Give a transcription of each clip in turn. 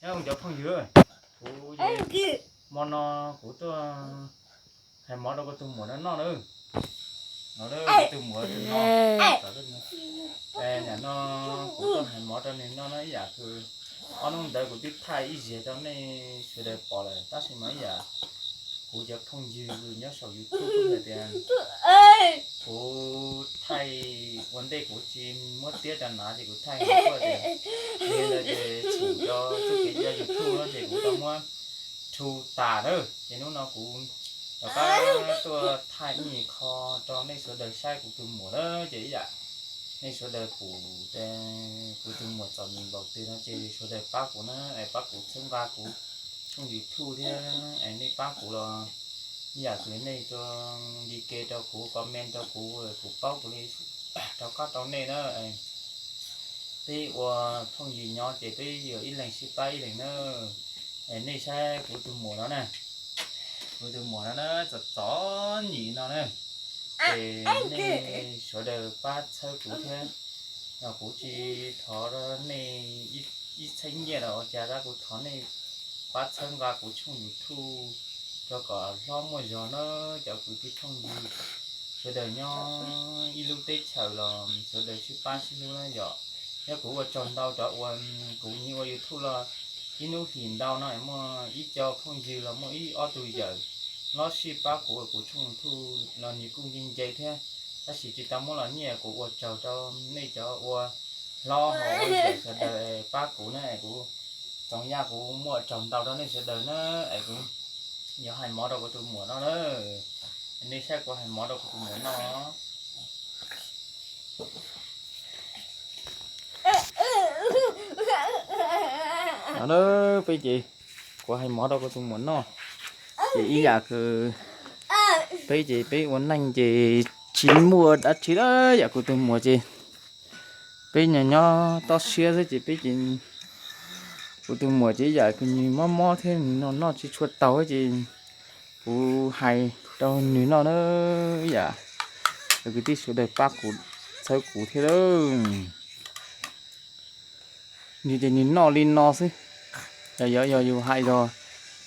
Cov phooj ywg, kuv, hmo no kuv tuaj hais mov rau kuv tus muam no noj na. No, kuv tus muam tus no, nim no kuv tuaj hais mov rau nws noj no ib yam kws ob hnub ntawd kuv twb thaij ib zaug rau nej sawv daws pom lawm, tab sis mas ib yam kuv cov phooj ywg nyob saum YouTube hais tias kuv thaij ua ntej kuv tsis muab tiab rau hnav ces kuv thaij hais tias li ntawd ces tseem rau txoj kev ua YouTube no ces kuv tau muab rhu tas na. Ces hnub no kuv rov qab tuaj thaij ib qho rau nej sawv daws saib kuv tus muam na. Ces ib yam nej sawv daws pum kuv tus muam txom nyem npaum twg no ces sawv daws pab kuv na, es pab kuv txhawb nqa kuv tshooj YouTube thiab, es nej pab kuv los ib yam kws nej tso like rau kuv, comment rau kuv, kuv paub kuv li rov qab rau nej na. Peb ua phooj ywg nyob ces peb yuav ib leeg sib pab ib leeg na. Es nej saib kuv tus muam no na, kuv tus muam no na, txom txom nyem no na, ces nej sawv daws pab txhawb kuv thiab. Yog kuv tsis thov nej ib txheeb nyiaj los ua cas, tab kuv thov nej pab txhawb nqa kuv tshooj YouTube rau kom hlob muaj zog na. Cov kwv tij phooj ywg sawv daws nyob ib lub teb chaws los sawv daws sib pab sib hlub na yom. Yog kuv ua tsaug ntau rau ua, kuv nyiv ua YouTube los ib hnub hlis ntau no muaj ib co phooj ywg los muaj ib ob tug yawm hlob sib pab kuv, kuv tshooj YouTube los nws kuj nce nce thiab, tab sis tsis tau muab los nyiaj. Kuv ua tsaug rau nej cov ua hlob ho ua yawm sawv daws pab kuv na, es kuv txoov yaj kuv muaj tsaug ntau rau nej sawv daws na. Es kuv yuav hais mov rau kuv tus muam no na. Nej saib kuv hais mov rau kuv tus muam no. Peb ces kuv hais mov rau kuv tus muam noj, ces ib yam kws peb ces peb ua neej ces tsis muaj dab tsi lawm, yam kuv tus muam ces peb nyob nyob toj siab xwb ces peb ces kuv tus muam ces ib yam kws nws mob mob thiab nws noj noj tsis tshua taus ces kuv hais rau nws noj na, ib yam kwv tij sawv daws pab kuv txhawb kuv thiab lawm. Nws ces nws noj li no xwb, yog yog yus hais los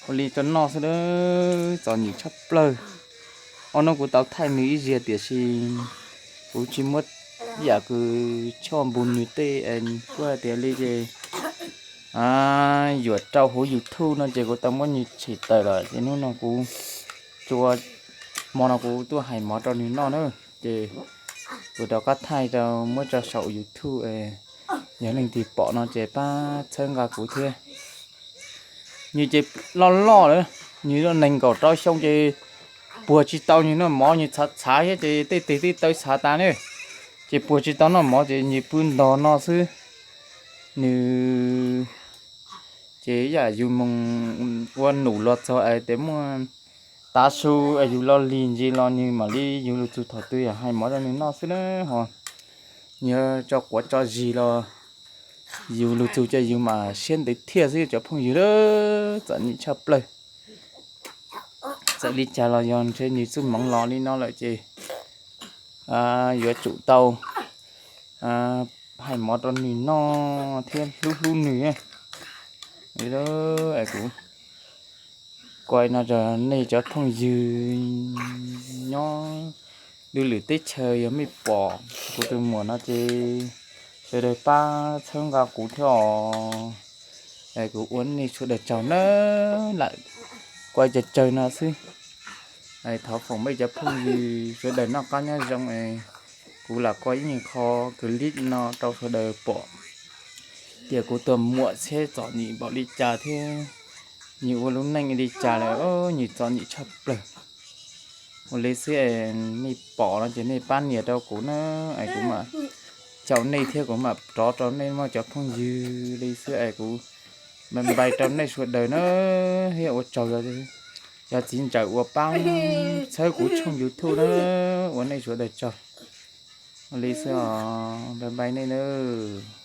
ua li rau noj xwb, txom nyem tshaj plaws. Ob hnub kuv tau thaij nws ib zaug tiam sis kuv tsis muab yam kws choj npog nws tej, kuj hais tias li ces yuav rau hauv YouTube no ces kuv tau muab nws tshem tawm lawm ces hnub no kuv tsuas, hmo no kuv tuaj hais mov rau nws noj na, ces kuv rov qab thaij rau muab tso saum YouTube, yog leej twg pom no ces pab txhawb nqa kuv thiab. Nws ces loj loj lawm, nws nees nkaum rau xyoo ces puag tsis tau nws noj mov, nws txhav txhav thiab ces tej tes tej taw txhav tas ne, ces puag tsis tau noj mov ces nws pw ntog no xwb. Nws ces yam yus moog ua num los txog es tes muaj tav su es yus los lig ntsis los nws mam li yug lug txug thaum twg yog hais mov rau nws noj xwb na ho. Nws tso quav tso zis los yug lug txug ces yus mam siab ntev thiaj xwb cov phooj ywg, txom nyem tshaj plaws. Txawm li cas los yog ntshe nws txuj hmoov los li no lawm ces yuav tsum tau hais mov rau nws noj thiab hlub hlub nws. Es kuv kuv no rau nej cov phooj ywg nyob dua lwm teb chaws yog mej pom kuv tus muam no ces sawv daws pab txhawb nqa kuv thiab os. Es kuv ua nej sawv daws tsaug nawb, lam kuaj tsawg tsawg no xwb. Thov foom mej cov phooj ywg sawv daws noj qab nyob zoo es kuv lam kuaj ib nyuag qho clip no rau sawv daws pom tias kuv tus muam txhiab txom nyem npaum li cas thiab nws ua lub neej li cas lawm, nws txom nyem tshaj plaws. Ua li xwb es nej pom no ces nej pab nias rau kuv na, es kuv mam caum nej thiab kuv mam rov rau nej muaj cov phooj ywg li xwb es kuv bye bye rau nej sawv daws na, thiab ua tsaug cov txiv ntxawm uas pab txhawb kuv tshooj YouTube na, ua nej sawv daws tsaug. Ua li xwb os, bye bye nej nawb.